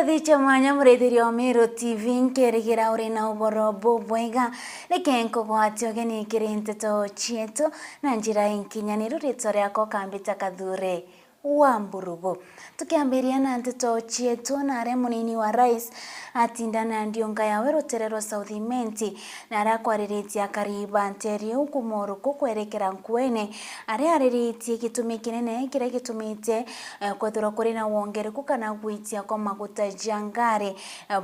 Ngethi mwanya mũrĩithĩrio wa Meru TV nkĩrĩgĩra ũrĩ na ũboro bũbwega reke nkũgwatio ũgeni kĩrĩ nteto cietu na njĩra nkinyanĩru rĩtwa rĩakwa kambĩta Kathure wa Mburugu. Tukiambiria na nteto cietu na aria munini wa rais atindana ndiunga yawe rutere rwa South Imenti na aria akwariritie akariba nteriu kumoruku kwerekera Nkuene aria ariritie gitumi kinene kiria gitumite kwethirwa kuri na wongereku kana gwitia kwa maguta ja ngari.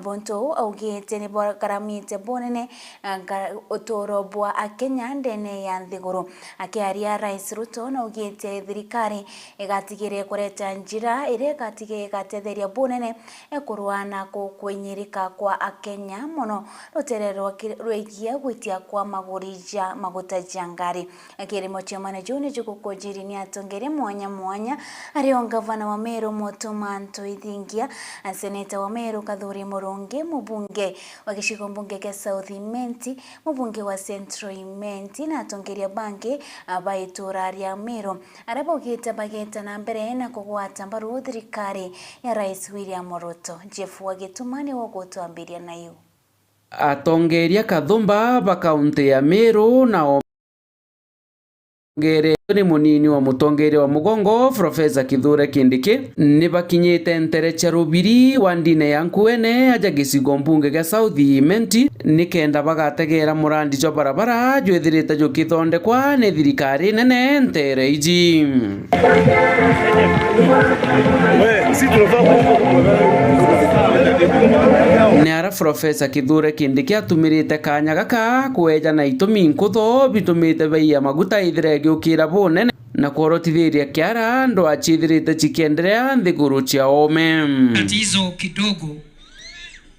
Bonto augite ni bagaramite bonene uturo bwa akenya ndene ya nthiguru. Akiaria Rais Ruto na augite thirikari igatigire kureta njira iria igatige igatetheria bunene kurwana kwinyirika kwa akenya muno rutere rwigie gwitia kwa maguri ja maguta ja ngari. Kirimo chia manajo ni jugukujiri ni atongeria mwanya mwanya ario gavana wa Meru Mutuma Ntoithingia, seneta wa Meru Kathuri Murungi, mubunge wa gicigo mbunge kia South Imenti, mubunge wa Central Imenti na atongeria bangi ba itura ria Meru aria baugite bageta na mbere na kugwata mbaru thirikari ya Rais William Ruto. Jeff Wagituma ni wogutwambiria nayo. Atongeria Kathumba ba kaunti ya Meru na ngere ni munini wa mutongeria wa mugongo Profesa Kithure Kindiki ni bakinyite ntere cha rubiri wa ndine ya Nkuene aja gicigo mbunge gia South Imenti ni kenda bagategera murandi jwa barabara jwithirite jukithondekwa ni thirikari nene ntere iji. Nĩ ara Profesa Kithure Kindiki atumirite kanya gaka kweja na itumi nkutho bitumite bei ya maguta ithire giukira bunene na kworotithiria kiara andu achithirite chikiendelea nthiguru chia ome. Tatizo kidogo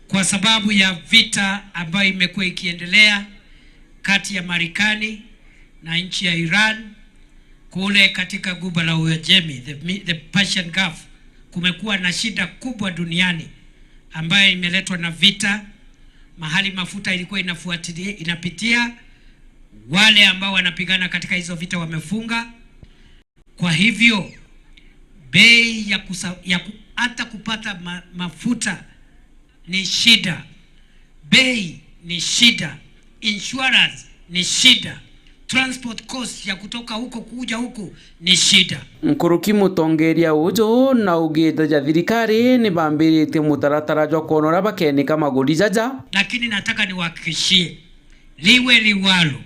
kwa sababu ya vita ambayo imekuwa ikiendelea kati ya Marekani na nchi ya Iran kule katika guba la Uajemi, the Persian Gulf. Kumekuwa na shida kubwa duniani ambayo imeletwa na vita. Mahali mafuta ilikuwa inafuatilia inapitia, wale ambao wanapigana katika hizo vita wamefunga. Kwa hivyo bei ya hata kupata mafuta ni shida, bei ni shida, insurance ni shida, transport cost ya kutoka huko kuja huku ni shida. Nkuruki mutongeria uju na ugite ja thirikari ni bambiritie mutaratara jwa kuonora bakenika maguri jaja. Lakini nataka niwahakikishie, liwe liwalo,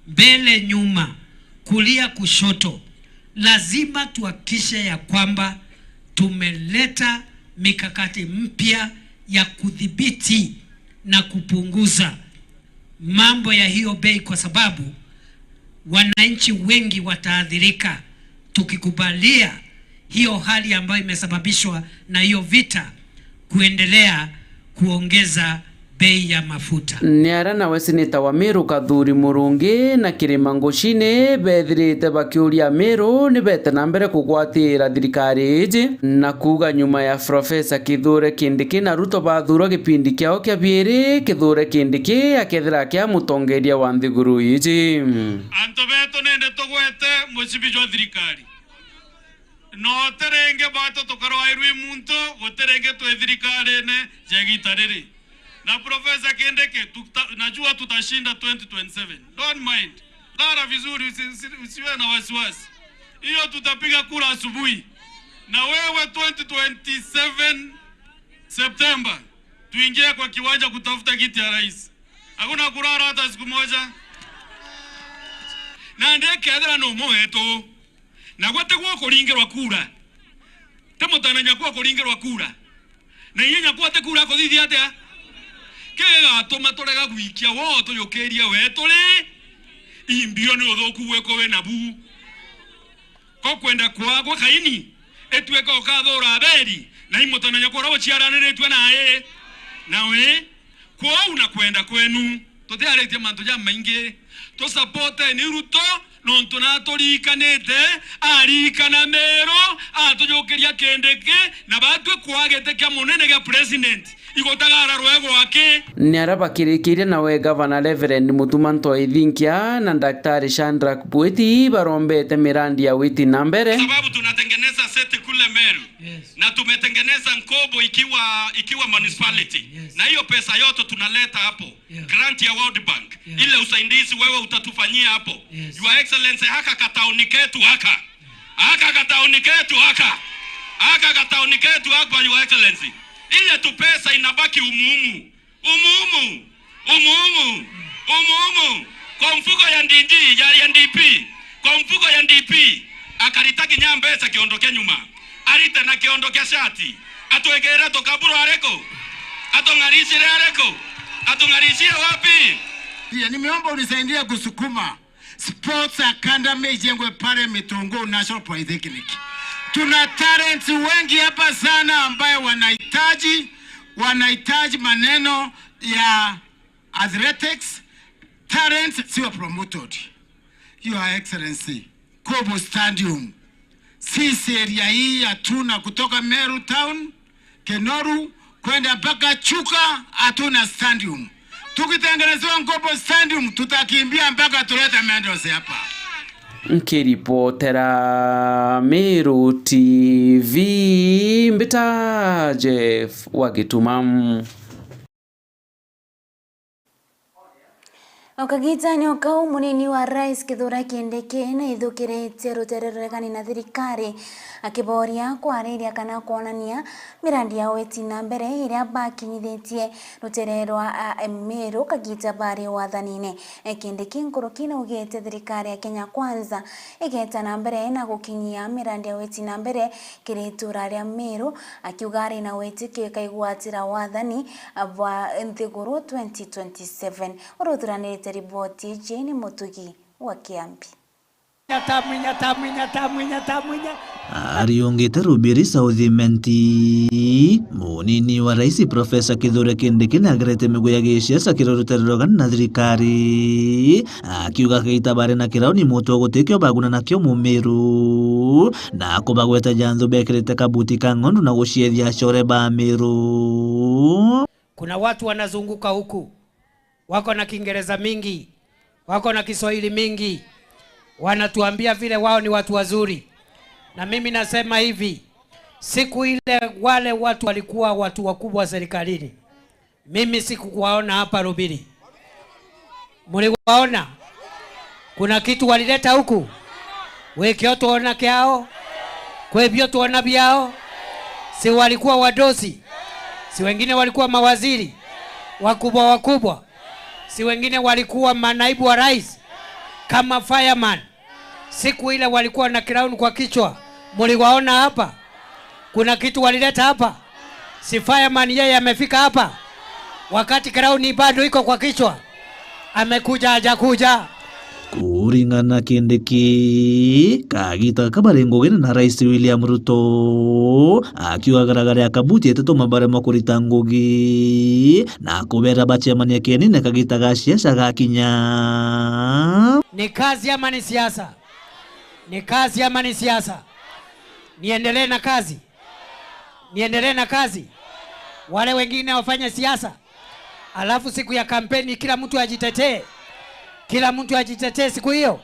mbele nyuma, kulia kushoto, lazima tuhakikishe ya kwamba tumeleta mikakati mpya ya kudhibiti na kupunguza mambo ya hiyo bei, kwa sababu wananchi wengi wataathirika tukikubalia hiyo hali ambayo imesababishwa na hiyo vita kuendelea kuongeza bei ya mafuta. Nĩ ara nawe seneta wa Meru Kathuri Murungi na Kirima Ngucini bethirite bakiuria Meru ni bete na mbere kugwatira thirikari iji na kuga nyuma ya Profesa Kithure Kindiki na Ruto bathurwo gipindi kiao kia biiri Kithure Kindiki akethira kia mutongeria wa nthiguru iji. Antu betu nende tugwete mucibi jwa thirikari no terenge bato tukarwairwe muntu guterenge twe thirikari ne jegitariri na Profesa Kindiki najua tutashinda 2027. Don't mind. Lara vizuri, usiwe na wasiwasi. Hiyo tutapiga kura asubuhi. Na wewe 2027 September tuingie kwa kiwanja kutafuta kiti ya rais. Hakuna kurara hata siku moja. Na ndiye kethera no moeto. Na gwate gwo kuringirwa kura. Temutana nyakwa kuringirwa kura. Na iye nyakwa te kura kuthithia atia? Kegatuma turega gwikia wo tuyukirie we turi imbio ni uthuku gwiko we nabu ko kwenda kwagwa kaini etueka ukathura Abeli na imutana nyakwa guciaraniritwe nae nawe kwou na kwenda kwenu tutiaritie mantu ja maingi tusapote ni Ruto nontu naturikanite arikana Meru atujukiria Kindiki na batwe kwagite kia munene gia president igutagara rwego ake. Nĩ ara bakirikirie nawe Gavana Reverend Mutuma Ntoithinkia na Daktari Shadrack Bwiti barombete mirandi ya witi na mbere, sababu tunatengeneza University kule Meru. Yes. Na tumetengeneza Nkobo ikiwa municipality. Yes. Na hiyo pesa yote tunaleta hapo. Yeah. Grant ya World Bank. Yeah. Ile usaidizi wewe utatufanyia hapo. Yes. Your Excellency, haka katauni ketu haka. Haka katauni ketu haka. Haka katauni ketu hapa, Your Excellency. Ile tu pesa inabaki umuumu. Umuumu. Umuumu. Umuumu. Kwa mfuko ya NDG, ya NDP. Kwa mfuko ya NDP. Akaritaki nyambesa kiondoke nyuma. Arite na kiondoke shati. Atuwekera tokaburo areko. Atungarishire areko. Atungarishire wapi? Pia nimeomba unisaidie kusukuma Sports Academy ijengwe pale Mitungu National Polytechnic. Tuna talents wengi hapa sana ambaye wanahitaji maneno ya athletics. Talents sio promoted. Your Excellency, Kobo Stadium. Sisi area hii hatuna, kutoka Meru Town, Kenoru kwenda mpaka Chuka hatuna stadium. Tukitengenezewa Nkobo Stadium tutakimbia mpaka tulete medals hapa. Nkiripotera Meru TV Mbita Jeff Wagituma. Okagitani okau munini wa rais Kithure Kindiki na ithukiritie rutere ruregani na thirikari akiboria kwariria kana kuonania mirandi ya weti na mbere iria bakinyithitie rutere rwa Meru kagita bari wathani-ini. Kindiki nkuruki na ugite thirikari ya Kenya Kwanza igeta na mbere na gukinyia mirandi ya weti na mbere kiri itura ria Meru, akiuga ari na witikio ikaigwatira wathani bwa nthiguru 2027. Uruthuranite riboti Jane Mutugi wa Kiambi. Ariungite Rubiri South Menti munini wa rais Profesa Kithure Kindiki nĩagerete mĩguĩ ya gĩciaca kĩrũrũte na thirikari akiuga Geita barĩ na kĩrauni mũtwe gũtĩkio baguna nakĩo Mũmĩrũ na kũbagweta janthu bekĩrĩte kabuti ka ng'ondu na gũciethia acore ba Mĩrũ. Kuna watu wanazunguka huku wako na Kiingereza mingi, wako na Kiswahili mingi, wanatuambia vile wao ni watu wazuri. Na mimi nasema hivi, siku ile wale watu walikuwa watu wakubwa serikalini, mimi sikuwaona hapa Rubiri. Mliwaona? Kuna kitu walileta huku? Wekio tuona kiao? Kwebio tuona biao? Si walikuwa wadosi? Si wengine walikuwa mawaziri wakubwa wakubwa? Si wengine walikuwa manaibu wa rais kama fireman? Siku ile walikuwa na crown kwa kichwa, mliwaona hapa? Kuna kitu walileta hapa? Si fireman yeye amefika hapa wakati crown bado iko kwa kichwa? Amekuja hajakuja? Kuringana Kindiki kagita kabare ngũgĩ na Rais William Ruto akiuga garagara ya kabuti ĩtatũ mabare makurita ngũgĩ na kũbera bachemania kĩenine kagita ga ciaca gakinya. Ni kazi ama ni siasa? Ni kazi ama ni siasa? Niendelee na kazi? Niendelee na kazi? Wale wengine wafanye siasa, alafu siku ya kampeni kila mtu ajitetee. Kila mtu ajitetee siku hiyo.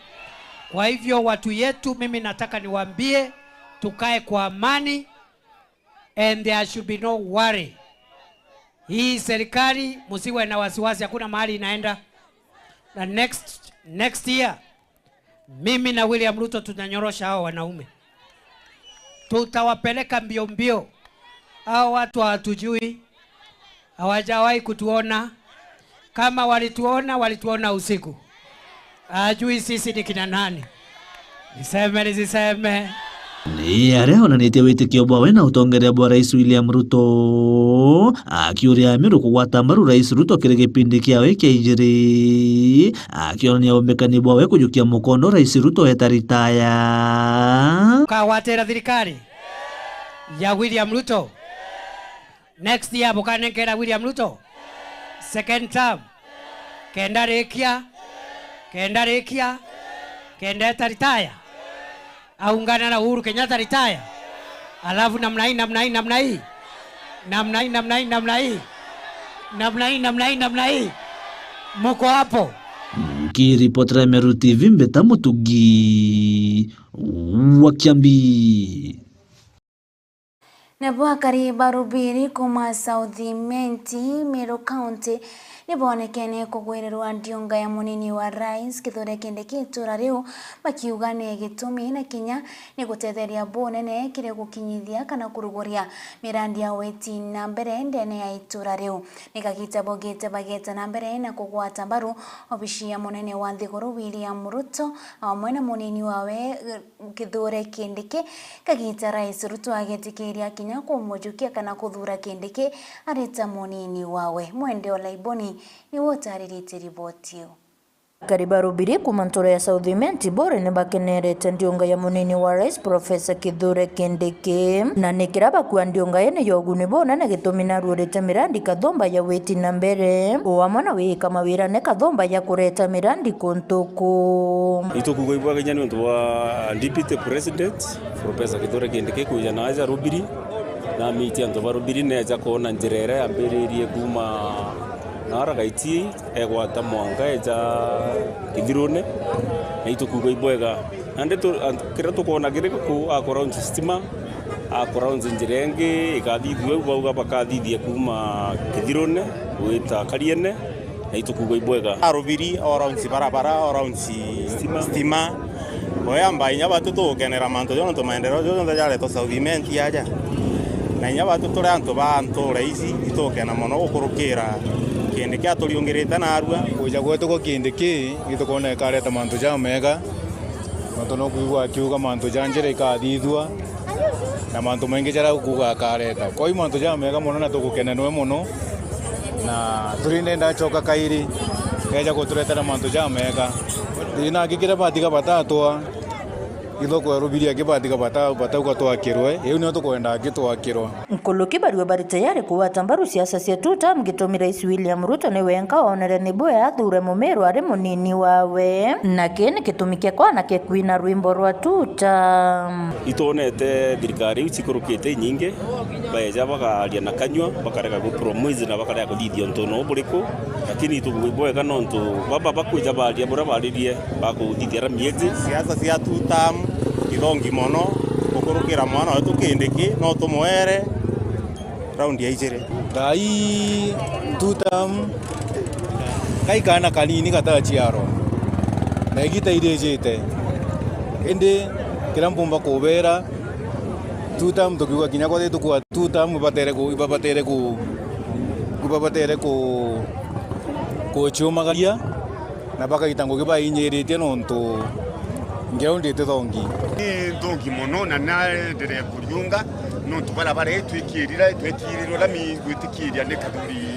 Kwa hivyo watu yetu, mimi nataka niwaambie tukae kwa amani, and there should be no worry. Hii serikali msiwe na wasiwasi, hakuna mahali inaenda. Na next year mimi na William Ruto tunanyorosha hao wanaume. Tutawapeleka mbio mbio. Hao watu hawatujui, hawajawahi kutuona. Kama walituona, walituona usiku. Ajui sisi ni kina nani. Niseme nisiseme? Ni aria onanĩtie wĩtĩkio bwawe na ũtongoria bwa Rais William Ruto akiũria Meru kũgwata mbaru Rais Ruto kĩrĩ gĩpindi kĩawe kĩa ijĩrĩ akĩonania ũmĩkani bwawe kũjũkia mũkondo Rais Ruto etaritaya. Kawatera thirikari ya William Ruto next year bukanengera William Ruto second term kenda rekia kenda ritaya aungana na Uhuru Kenyatta ritaya, alafu namna hii namna hii namna hii namna hii namna hii namna hii namna hii namna hii namna hii, mko hapo. Kiripotera Meru TV Mbeta Mutugi wa Kiambi. Nabo akari barubiri kuma South Imenti Meru County nibonekene kugwirerwa ndiunga ya munini wa rais Kithure Kindiki itura riu bakiuga ni gitumi na kinya ni gutetheria bunene kiri gukinyithia kana kuruguria mirandi ya weti na mbere ndene ya itura riu nikagita bogite bageta na mbere na kugwata mbaru obici ya munene wa nthiguru William Ruto amwe na munini wawe Kithure Kindiki kagita rais Ruto agetikiria kinya kumujukia kana kuthura Kindiki arita munini wawe Mwende Olaiboni ni wotaririte riboti yo. Karibarubiri kuma ya South Imenti bore ni bakenerete ndiunga ya munini wa rais Professor Kithure Kindiki na nikiraba kwa ndiunga yene yoguni bona na gitumi na ruorete mirandi kathomba ya weti na mbere uamona wika mawira ne kathomba ya kureta mirandi kuntuku itukugo ibwa kenya ni wa Deputy President Professor Kithure Kindiki kuja na aja rubiri na miti antu barubiri neja kona njirere ambiririe kuma naragaiti egwata mwanga eja kithirune na itukugo ibwega ande kira tukona kiri ku akora stima akora njirenge ikathithue bauga bakathithie kuma kithirune gwita kariene na itukugo ibwega arubiri oronsi barabara oronsi stima oyamba inya batu tukenera manto jono tumaendeleo jono jareto South Imenti aja na inya batu turi antu ba antu raisi itukena mono gukurukira kindi kia turiungirite na arua kuja gwetu ko kindi ki gitukuona ikareta mantu ja mega mantu no kuigua akiuga mantu ja njira ikathithua na mantu maingi jara kuga akareta koi mantu ja mega mono na tugukenenwe mono na turinde choka kairi keja guturetera mantu ja mega thina ngikira batiga batatwa ithoko rubiria kibatiga batauka twakirwe iu nio tukwenda gitwakirwa Nkuluki barua bari tayari kuwata mbaru siasa cia tuta mgitumi Rais William Ruto ni wenka onere ni boya athure Mumeru ari munini wawe na kini gitumi kia kwana ke kwina rwimbo rwa tuta itonete thirikari cikurukite nyingi baeja bakaria na kanywa bakarega gupromise na bakarega kuthithia ntu no buriku lakini tugwibwega no ntu baba bakuja baria bura baririe bakuthithia ramieji siasa cia tuta ithongi mono gukurukira mwana wetu Kindiki no tumuere raundi ya ijere thai tutam kai kana kanini gatachiaro na igita irejete indi kira mpumba kubera tutam tukiuga kinya kwa tukua tutam ibatere ku ibabatere ku ibabatere ku kuchumagaria na bakaita ngugi bainyiritie nontu ngeundite thongi ni thongi mono na naenderea kuriunga nontu barabara itwikirira itwikirirwo rami gwitikiria ni kathuri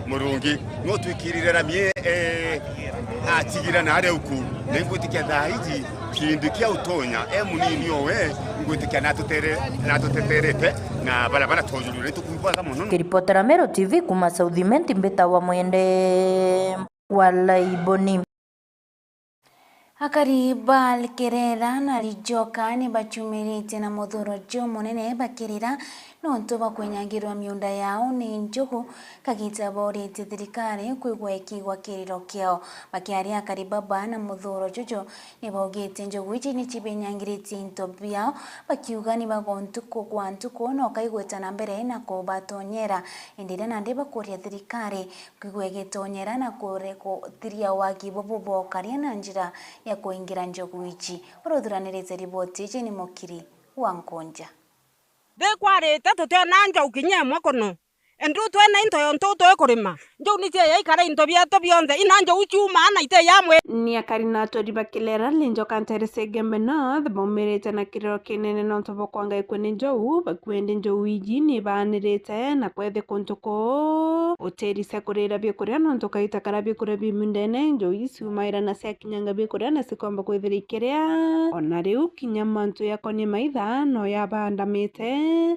murungi no twikirire rami atigira na aria uku na ngwitikia thaa iji kindu kia utonya e munini owe ngwitikia natuteterete na barabara tojurure tukuibwaga mono. Kiripotera Meru TV kuma South Imenti mbeta wa Mwende Walaiboni. Akari bal kerera na rijoka ni bachumirite na muthuro jo munene bakirira nontu bakwenyangirwa miunda yao ni njugu kagita borite thirikari kwigwa ikigwa kiriro kiao bakiaria akari baba na muthuro jojo ni baugite njugu ici ni cibenyangirite into biao bakiuga ni bagontuko kwa ntuko no kaigweta na mbere na kubatonyera indira na ndi bakuria thirikari kwigwa igitonyera na kurekothiria wagi bobobokaria na njira ya kuingira njogu ici uruthuranirite riboti ici ni Mukiri wa Nkunja. Ndikwarite tutena njau kinya imwe kuno endu twena into yonto twekurima njau ni cia ikara into biatu bionthe ina njau ciuma na ite yamwe ni akari na atwari bakilera linjoka nterese Gembe North baumirite na kiriro kinene nontu bokwangaikwe ni njau bakuende njau iji ni baanirite na kwethe kuntu kuu uterise kurira biekuria nontu kaitakara biekuria bimundene njau iji ciumaira na ciakinyanga biekuria na cikomba kwithira ikiria ona riu kinya mantu yakonie maitha no yabandamite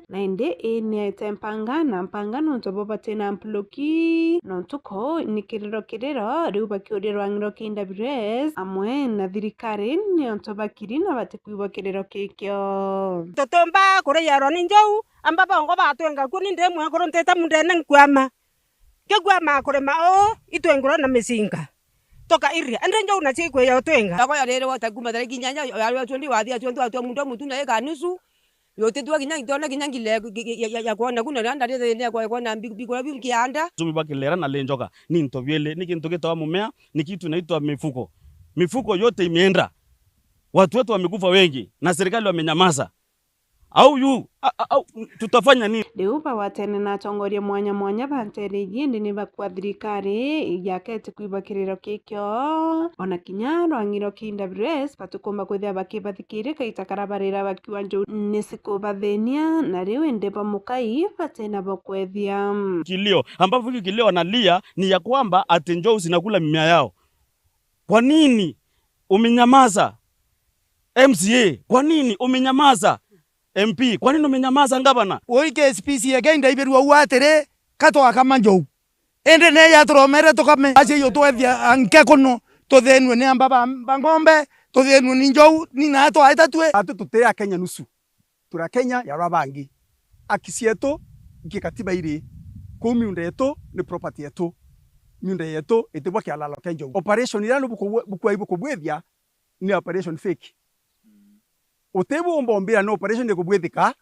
na indi iniaite mpanga na mpanga nontu bobatena mploki nontuko ni kiriro kiriro riu bakiuria rwang'iro KWS amwe na thirikari niontu bakiri na batikuigua kiriro kikio tutumba kuriyarwo ni njau amba bongo batwenga ku ni ndemwe kuru ntete mundene nkwama kigwama kurima uu itwengurwo na micinga toka iria ende njau na cikwiya utwenga akoya rere wata kuma tariki nyanya ya twendi wathia twendi wa mundu mutu na eka nusu Yote tu kinya itona kinya ngile ya kuona kuna randa ile ya kuona bikula binkianda. Zumi bakilera na lenjoka ni ntovyele ni kintu kitawa mumea ni kitu inaitwa mifuko. Mifuko yote imeenda. Watu wetu wamekufa wengi na serikali wamenyamaza. Au yu au tutafanya nini? Riu watene na atongoria mwanya mwanya bantere yindi ni bakwa thirikari yakete kuiba kiriro kikyo ona kinya rwang'iro KWS batukumba kwithia bakibathikire kaita karabarira bakiwa njou nisikubathenia na riu indi bamukai batena bakwethia kilio ambavyo hiki kilio wanalia ni ya kwamba ati njou zinakula mimea yao. Kwa nini umenyamaza MCA? Kwa nini umenyamaza MP? Kwa nini umenyamaza ngabana? Oi KSPC again ndaiberwa uatere katwa kama njou. Ende ne ya tromere tokame aje yo twethia anke kono tuthenwe ni amba ba ngombe tuthenwe ni njou ni na to aita twe atu tutea Kenya nusu. Tura Kenya ya rabangi. Akisieto gikatiba iri ku miunda yetu ni property yetu. Miunda yetu itibwa kialalo kenjo. Operation ira bukwa ibukubwethia ni operation fake. Utebu ombombira no operation ni kubwethika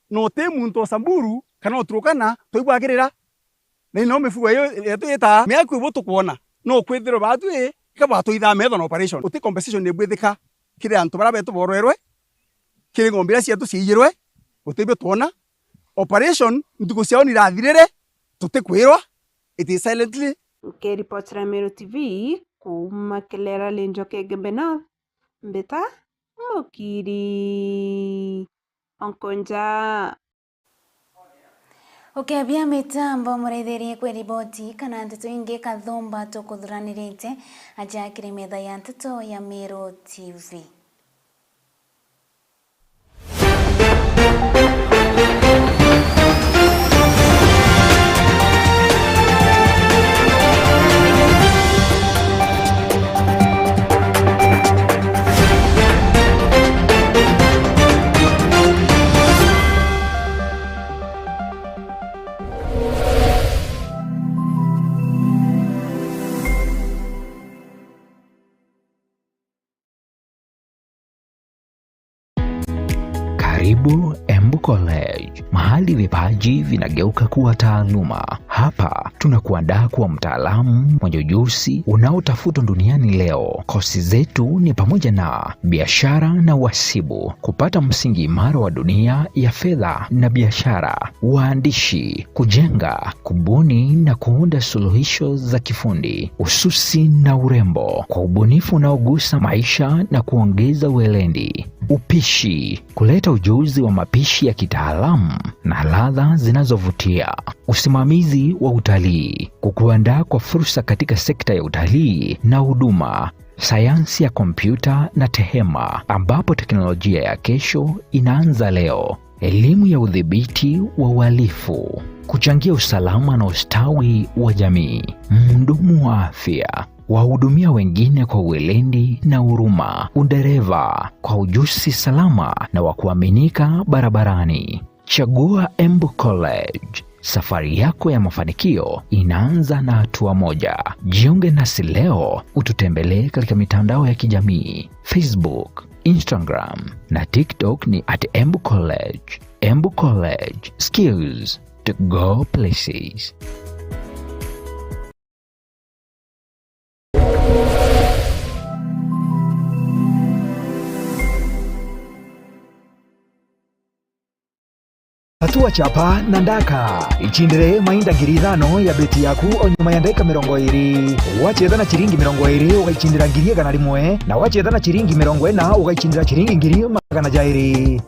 no te muntu Samburu kana Turkana toibwagirira na no mifugo iyo yetu eta miaku ibo tukuona no kwithiro batu e kaba tuitha metho na operation uti compensation ni bwethika kire antu bara betu borwerwe kire ngombira cietu ciiyirwe utibio tuona operation ntuko ciao ni rathirire tutikwirwa it is silently. Nkiripotera Meru TV kuma Kilera Lenjoke Gembe Mbeta Mukiri Onkonja. Ukebia mitambo murethirie kwi riboti kana nteto ingi kathumba tukuthuranirite ajakire metha ya nteto ya Meru TV. Karibu Embu College, mahali vipaji vinageuka kuwa taaluma. Hapa tunakuandaa kuwa mtaalamu mwenye ujuzi unaotafutwa duniani leo. Kosi zetu ni pamoja na biashara na uhasibu, kupata msingi imara wa dunia ya fedha na biashara, waandishi, kujenga, kubuni na kuunda suluhisho za kifundi, ususi na urembo kwa ubunifu unaogusa maisha na kuongeza uelendi, upishi, kuleta ujuzi wa mapishi ya kitaalamu na ladha zinazovutia, usimamizi wa utalii, kukuandaa kwa fursa katika sekta ya utalii na huduma, sayansi ya kompyuta na tehema, ambapo teknolojia ya kesho inaanza leo, elimu ya udhibiti wa uhalifu, kuchangia usalama na ustawi wa jamii, mhudumu wa afya, wahudumia wengine kwa uweledi na huruma, udereva kwa ujuzi salama na wa kuaminika barabarani. Chagua Embu College. Safari yako ya mafanikio inaanza na hatua moja. Jiunge nasi leo, ututembelee katika mitandao ya kijamii, Facebook, Instagram na TikTok ni @Embu College. Embu College, skills to go places. Hatua chapa na ndaka ichindire mainda 5,000 ya beti yaku o nyuma ya ndeka 20 wachetha na chiringi 20 ugaichindira 101 na wachetha na chiringi 40 ugaichindira chiringi 200.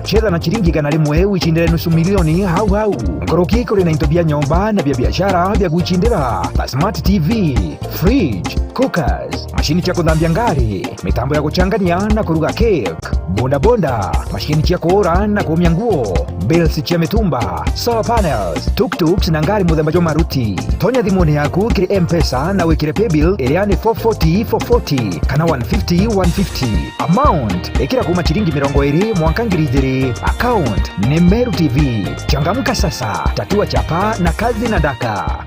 Chetha na chiringi 100 uichindire 500,000 hau hau. Ngoroki kuri na into bia nyomba na bia biashara bia guichindira ta smart TV, fridge, cookers, mashini cha kuthambia ngari, mitambo ya kuchangania na kuruga cake, bonda bonda, mashini cha kuora na kuumia nguo, bills cha mitumba, solar panels, tuktuks na ngari muthemba jwa maruti. Tonya thimuni yaku kiri M-Pesa na wikire paybill iria ni 440 440 kana 150 150. Amount ikira kuma chiringi 20 mwanka 2,000. Account ni Meru TV. Changamka sasa, tatua chapa na kazi na daka.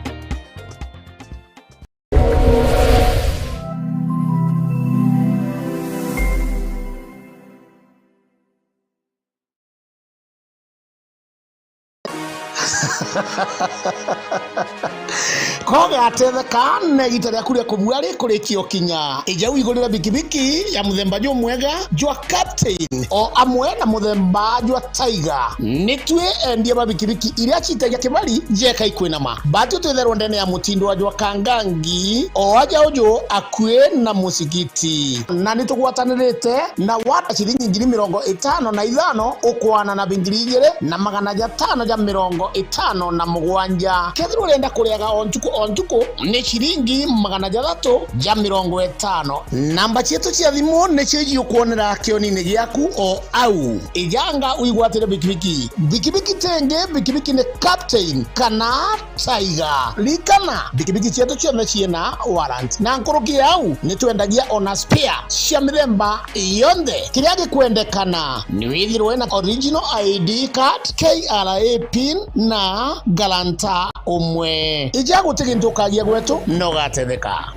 Kogatetheka na igita rĩaku rĩa kũbua rĩkũrĩkio kinya ija wigũrĩre bikibiki ya mũthemba jũ mwega jwa Captain o amwe na mũthemba jwa Tiger. Nĩtwĩ endia ba bikibiki iria citagia kĩbari njeka ikwĩnama batio twĩtherwo ndene ya mũtindo wa jwa Kangangi o aja ũjũ akue na mũsigiti na nĩtũgwatanĩrĩte na wata ciringi 55,000 ũkwana na 2,557 kethirwo ũrenda kũrĩaga o ntuku o ntuku nĩ ciringi 650. Namba cietu cia thimu nĩcio igiũkuonera kĩoni-inĩ gĩaku o au ijanga ũigwatĩre bikibiki bikibiki tenge bikibiki nĩ Captain kana Tiger. Rikana bikibiki cietu ciothe ciĩna warrant na nkũrũki au nĩtwendagia ona spare cia mĩthemba yonthe. Kĩrĩa gĩkwendekana nĩ wĩthirwo wĩna original ID card, KRA pin na galanta ũmwe. Ija gũtigĩntũkagia gwetu no gatetheka.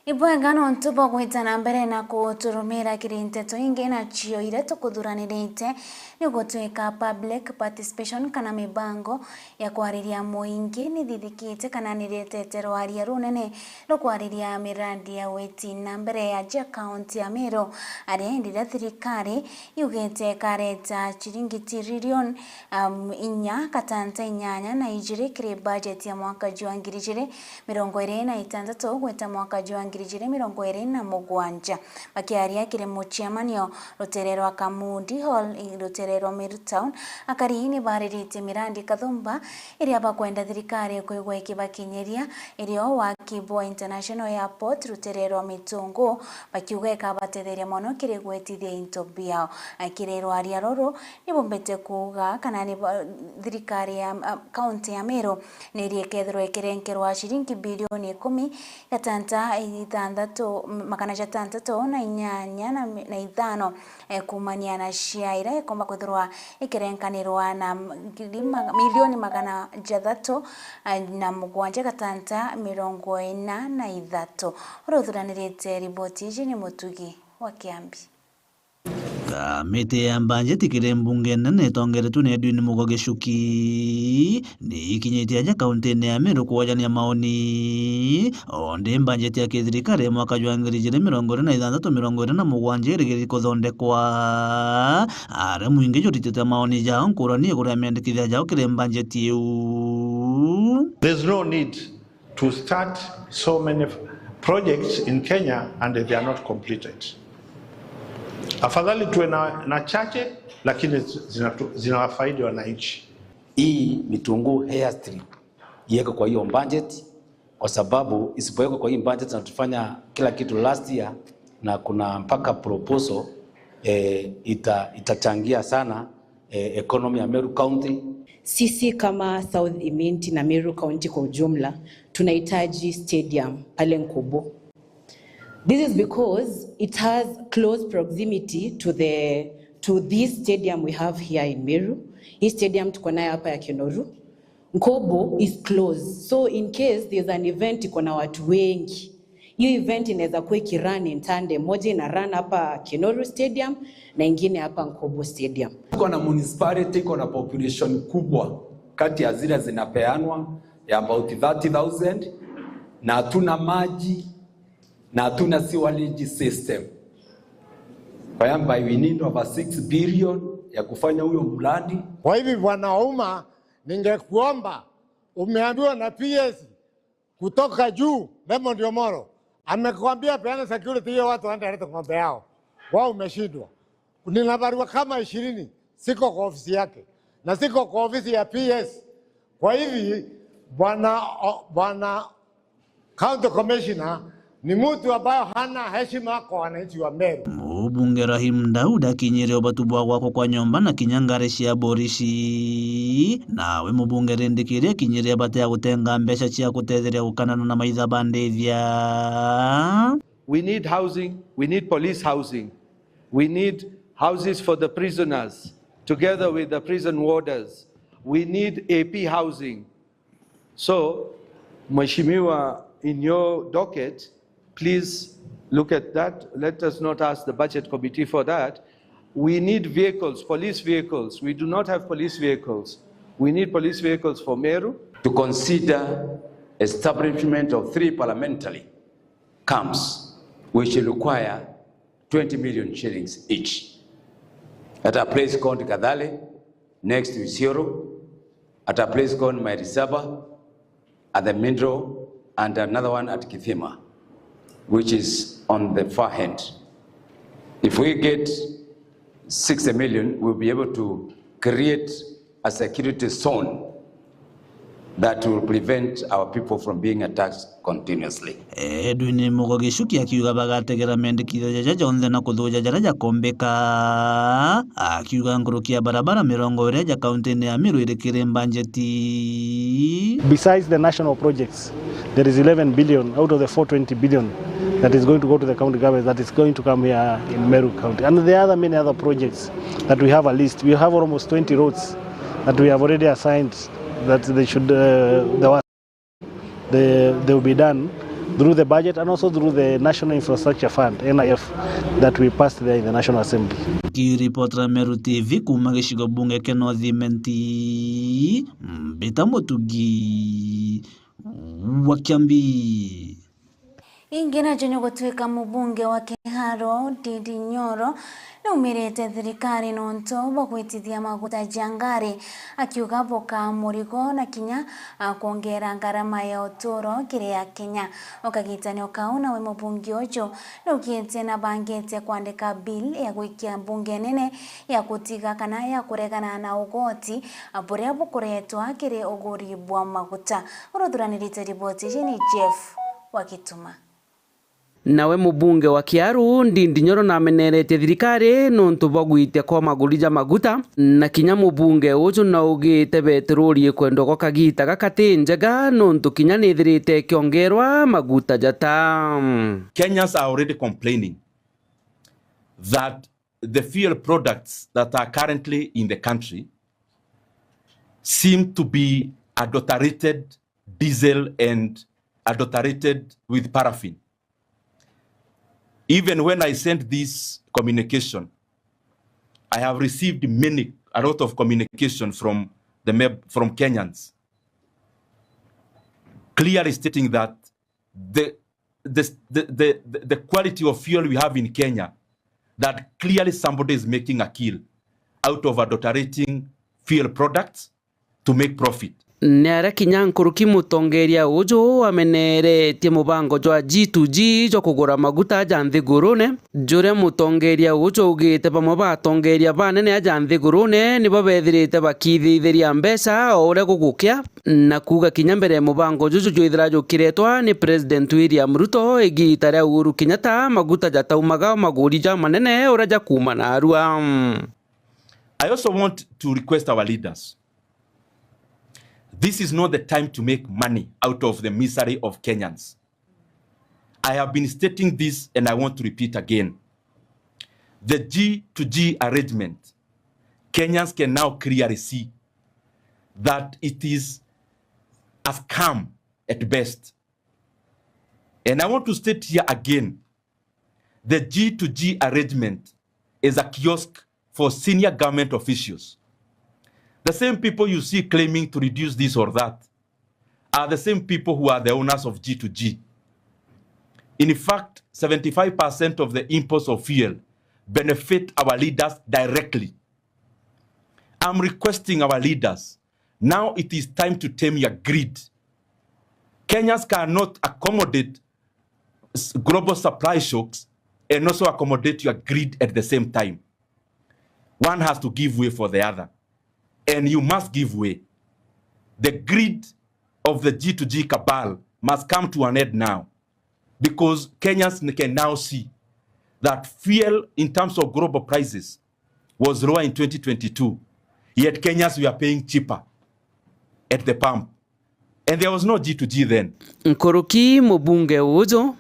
Ibwengano ntubo gwitana mbere na kuturumira kirinteto ingi na chio iria tukuthuranirite ni gutwika public participation kana mibango ya kwariria muingi ni thithikite kana niretete rwaria runene rukwariria miradi ya weti na mbere ya ja county ya Meru aria endire thirikari yugite kareta chiringi trillion 4.8 na ijiri kiri budget ya mwaka jwa 2026 gweta mwaka jwa 2027. Bakiaria kiri muchiamanio rutere rwa Kamundi Hall rutere rwa Meru Town akarihini baririte mirandi kathumba iria bakwenda thirikari kuigwa ikibakinyiria irio wa Kibwa International Airport rutere rwa Mitungu bakiuga ikabatetheria mono kiri gwetithia into biao. Akiri rwaria ruru nibombete kuga kana ni thirikari ya county ya Meru niriekethirwo ikirenkerwa ciringi bilioni 10.685 kumania na ciaira ikomba kwithirwa ikirenkanirwa na milioni 607.43. Uruthuranirite riboti ici ni Mutugi wa Kiambi. Kamĩtĩ ya mbanjeti kĩrĩ mbunge nene ĩtongoretio nĩ Edwin Mugo Gichuki nĩ ikinyĩtie aja kaunti-inĩ ya Meru kuojania maoni onde mbanjeti ya kĩthirikari ya mwaka wa 2026-2027 ĩrĩgĩrĩire kũthondekwa arĩa mũingĩ jũritĩte maoni jao ngũrani igũrũ ya mĩandĩkithia jao kĩrĩ mbanjeti ĩu. There's no need to start so many projects in Kenya and they are not completed. Afadhali tuwe na chache lakini zinawafaidi wananchi. Hii Mitungu Airstrip iwekwe kwa hiyo budget, kwa sababu isipowekwa kwa hii budget na tufanya kila kitu last year na kuna mpaka proposal itachangia sana economy ya Meru County. Sisi kama South Imenti na Meru County kwa ujumla tunahitaji stadium pale Nkubu. This is because it has close proximity to this stadium we have here in Meru. Hii stadium tuko nayo hapa ya Kenoru. Nkobo is close. So in case there's an event iko na watu wengi, hiyo event inaweza kuwa ikirun in tandem. Moja ina run hapa Kenoru Stadium na ingine hapa Nkobo Stadium. Tuko na municipality iko na population kubwa kati ya zile zinapeanwa ya about 30,000 na hatuna maji na hatuna sewerage system. Kwa hiyo we need over 6 billion ya kufanya huyo mradi. Kwa hivi Bwana Ouma, ningekuomba, umeambiwa na PS kutoka juu Raymond Omolo amekwambia peana security hiyo watu waende ng'ombe yao. Wao umeshindwa. Nina barua kama 20 siko kwa ofisi yake na siko kwa ofisi ya PS. Kwa hivi Bwana County Commissioner ni mtu ambaye hana heshima kwa wananchi wa Meru. Mubunge Rahim Daud akinyire obatu bwa gwako kwa nyomba na kinyangare cia borici nawe mubunge Rindikiri akinyire abate ya gutenga mbeca cia gutetheria gukanana na maitha bandithia. We need housing, we need police housing, we need houses for the prisoners together with the prison warders, we need AP housing. So, Mheshimiwa, in your docket, please look at that. Let us not ask the budget committee for that. We need vehicles, police vehicles. We do not have police vehicles. We need police vehicles for Meru. To consider establishment of 3 parliamentary camps, which will require 20 million shillings each. At a place called Kadhale, next to Isiolo, at a place called Mairisaba, at the Mindro, and another one at Kithima, which is on the far end. If we get 60 million, we'll be able to create a security zone that will prevent our people from being attacked continuously. Edwin Mugogicuki akiuga bagategera mendekithia jaja jonthe na kuthuja jara jakombeka, akiuga nguruki ya barabara 20 ja kaunti-ini ya Meru irikiri mbanjeti. Besides the national projects, there is 11 billion out of the 420 billion that is going to go to the county government that is going to come here in Meru County. And there are other many other projects that we have a list. We have almost 20 roads that we have already assigned that they should they will be done through the budget and also through the National Infrastructure Fund, NIF, that we passed there in the National Assembly. Kiripotera Meru TV kuma gicigo bunge kia North Imenti, Mbita Mutugi wa Kiambi. Ingi nacho ni gutuika mubunge wa Kiharo Ndindi Nyoro naumirite thirikari nontu bwa gwitithia maguta jangari, akiuga boka murigo na kinya kuongera ngarama ya uturo kiria Kenya. Okagitanio kau nawe mubunge ucio naugite na bangite kwandika bill ya gwikia mbunge nene ya gutiga kana ya kuregana na ugoti buria bukuretwa kiri uguri bwa maguta. Uruthuranirite riboti ni Jeff Wakituma. Nawe mubunge wa Kiaru Ndindi Nyoro namenerete thirikari nontu bwa gwitia kwa maguri ja maguta na kinya mubunge ucio naugite betroli ikwendwo gwa kagita gaka ti njega nontu kinya nithirite ikiongerwa maguta jata. Kenyans are already complaining that the fuel products that are currently in the country seem to be adulterated diesel and adulterated with paraffin. Even when I sent this communication, I have received a lot of communication from from Kenyans, clearly stating that the quality of fuel we have in Kenya, that clearly somebody is making a kill out of adulterating fuel products to make profit. Nĩara kinya nkuruki mutongeria uju ameneretie mubango jwa G2G jwa kugura maguta ja nthigurune juria mutongeria uju ugite bamwe batongeria banene aja nthigurune nibo bethirite bakithithiria mbeca o uria gugukia na kuga kinya mbere mubango juju jwithira jukiretwa ni President William Ruto igita ria Uhuru Kenyatta maguta jataumaga maguri ja manene uria jakuma na arua. I also want to request our leaders. This is not the time to make money out of the misery of Kenyans. I have been stating this and I want to repeat again. The G2G arrangement, Kenyans can now clearly see that it is a scam at best. And I want to state here again, the G2G arrangement is a kiosk for senior government officials. The same people you see claiming to reduce this or that are the same people who are the owners of G2G. In fact, 75% of the imports of fuel benefit our leaders directly. I'm requesting our leaders, now it is time to tame your greed. Kenyans cannot accommodate global supply shocks and also accommodate your greed at the same time. One has to give way for the other. And you must give way. The greed of the G2G cabal must come to an end now, because Kenyans can now see that fuel in terms of global prices was lower in 2022, yet Kenyans were paying cheaper at the pump. And there was no G2G then. Nkoroki mubunge ujo.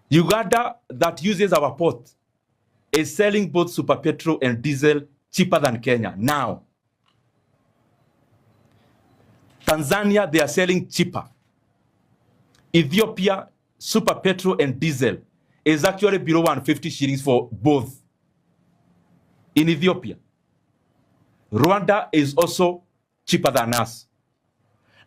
Uganda, that uses our port, is selling both super petrol and diesel cheaper than Kenya now. Tanzania, they are selling cheaper. Ethiopia, super petrol and diesel is actually below 150 shillings for both. In Ethiopia. Rwanda is also cheaper than us.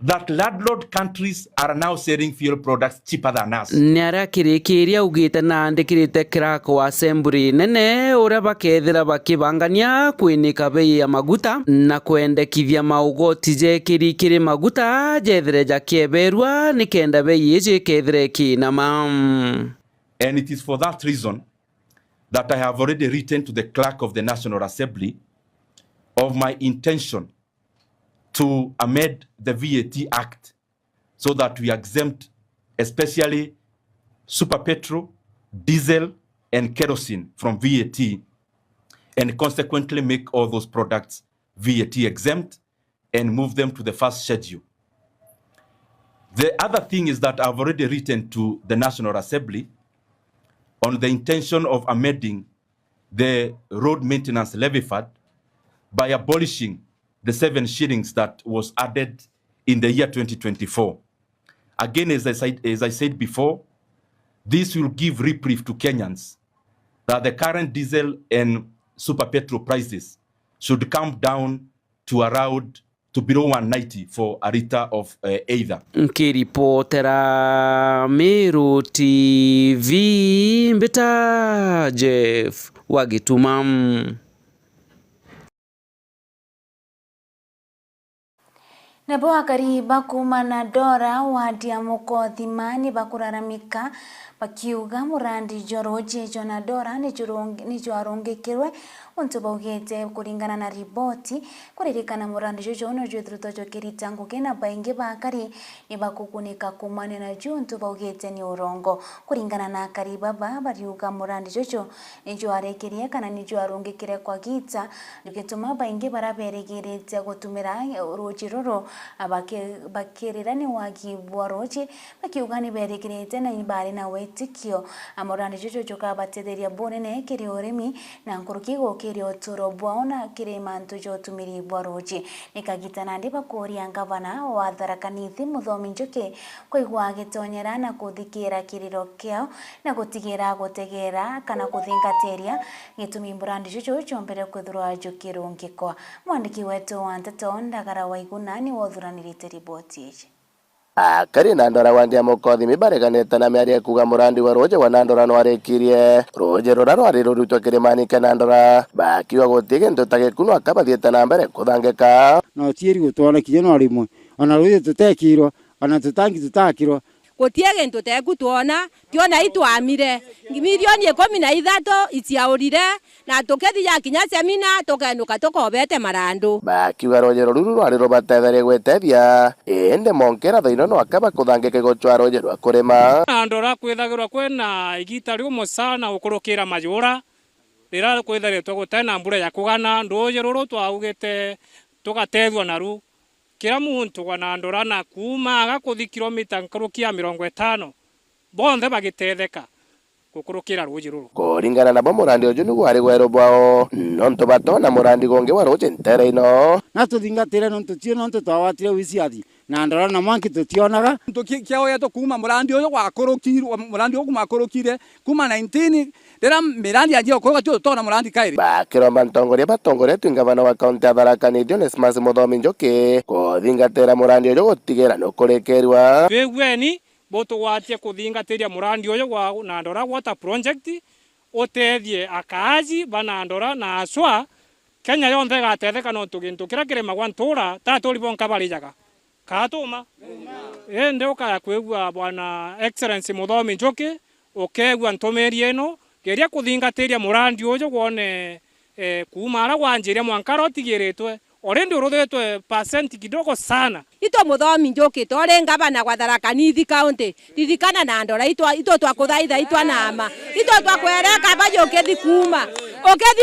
That landlord countries are now selling fuel products cheaper than us. Nĩarakĩrĩkĩria augĩte na andĩkĩrĩte kĩrako wa assembly nene ũrĩa bakethira bakĩbangania kwĩnĩka bei ya maguta na kwendekithia maũgoti jekĩri kĩrĩ maguta jethere jakĩeberua nĩkenda bei ĩcio ĩkethire ĩkĩinama. And it is for that reason that I have already written to the clerk of the National Assembly of my intention to amend the VAT Act so that we exempt especially super petrol, diesel, and kerosene from VAT, and consequently make all those products VAT exempt and move them to the first schedule. The other thing is that I've already written to the National Assembly on the intention of amending the road maintenance levy fund by abolishing the 7 shillings that was added in the year 2024. Again, as I said before, this will give reprieve to Kenyans that the current diesel and super petrol prices should come down to around to below 190 for a liter of either. Nkiripotera Meru TV Mbita Jeff Wagitumam. Nabo akari bakuma na dora wadia mukothimani bakuraramika bakiuga murandi joroje jona dora nijo arungikirwe untu baugite kuringana na riboti kuririkana murandi jojo no jwetruto jokirita ngugi na baingi bakari ni bakukunika kumane na juntu baugite ni urongo kuringana na akari baba bariuga murandi jojo nijo arekirie kana nijo arungikire kwa gita gituma baingi baraberegirite gutumira ruji ruru bakirira ni wagi bwa ruji bakiuga ni beregirite na ibari na wetikio amurandi jojo jokabatetheria bonene kiri urimi na nkuruki gukiri uturo bwao na kiri mantu jotumiri bwa ruji nikagita nandi bakuria ngavana wa Tharaka Nithi Muthomi Njuki kuigua agitonyera na kuthikira kiriro kiao na gutigira gutegera kana kuthingateria gitumi murandi jojo jombere kwithirwa jukirungikwa. Mwandiki wetu wa Nteto Ndagara Waiguna ni wothuranirite riboti iji. Akari na ndora wandia mukothi mibareganite na miaria kuga murandi wa ruje wa nandora no arikirie ruje rura rwari rurutwo kirimani ke nandora bakiuga gutige gintu ta giku akabathiete na mbere kuthangika no tieri gutwana kinya no rimwe ona ruje tutekirwo ona tutangi tutakirwo gutie gintu teku tuona tiona itwamire milioni 13 iciaurire na tukethia kinya semina tukenuka tukobete marandu bakiuga ruje ruru rwari rubatetherie gwitethia indi monkera thaino no akaba kuthangika guchwa ruje rwa kurima andora kwithagirwa kwina igita riumo sana ukurukira majura rira kwitharitwe gutena mbura ya kugana nduje ruru twaugite tugatethwa naru kira muntu gwanandora na kuma agakuthi kilomita nkurukia 50 bonthe bagitetheka gukurukira ruji ruru kuringana na murandi uyu niguo ari gweru bwao nontu batona murandi gungi wa ruji ntere ino na tuthingatire nontu tio nontu twawatire wiciathi na ndora na mwanki tutionaga ntu kiaoyetwo kuma murandi uyu gwakurukirwo murandi uyu kumakurukire kuma 19 rira mirandi anjia kuruka tio tona murandi kairi bakiromba ntongoria batongoretwe ngavana wa kaunti ya Tharaka Nithi Onesmus Muthomi Njuki kuthingatira murandi uyu gutigira nukurikirwa twigweni botugwatie kuthingatiria murandi uyu wa Nandora Water Project utethie akaaji ba Nandora na aswa Kenya yonthe gatetheka no tugintu kira kirimagwa ntura ta turi bonka barijaga katuma ende ukaya kwigua bwana Excellency Muthomi Njuki ukegua ntumiri ino geria kuthingatiria murandi uyu wone kuma ara gwanjiria mwankara utigiritwe Already uruthetwe percent kidogo sana. Ito muthomi njukite uri ngavana gwa Tharaka Nithi County ririkana na ndora itwo twakuthaitha itwa nama itwo twakwereka bayo ukithi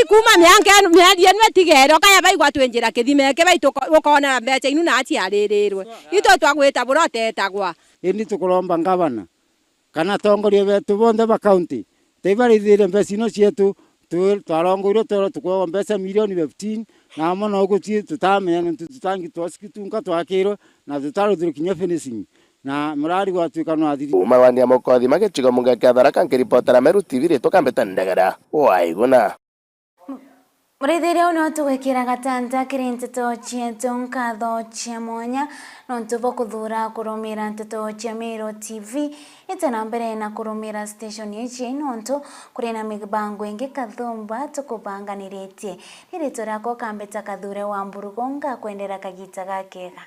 kuma mĩanke mĩarie nwe tigere ukaya baigwa twinjira kithime ke baitu ukona mbeca inu na aciarĩrĩrwe itwo twagwita bura ũtetagwa. Indi tukulomba ngavana kana atongoria betu bonthe ba county teibarithire mbeca ino cietu twarongoirwe twerwo tukwegwa mbeca milioni 15 na mono ugutie tutamenya ntu tutangi twasikitunka twakirwo na tutaruthire kinya finishing na murari gwatuika no athiri. Uma wandia mukothi magicigo munge kia Tharaka nkiripotera Meru TV ritwa kambeta ndegera waiguna. Murithiria uno tugwikira gatanta kiri nteto cietu nkatho cia mwanya nontu bwa kuthura kurumira nteto cia Meru TV ite na mbere na kurumira station ici nontu kuri na mibango ingi kathumba tukubanganiritie ni ritwa riakwa kambeta Kathure wa Mburugu ngakwendera kagita gakega.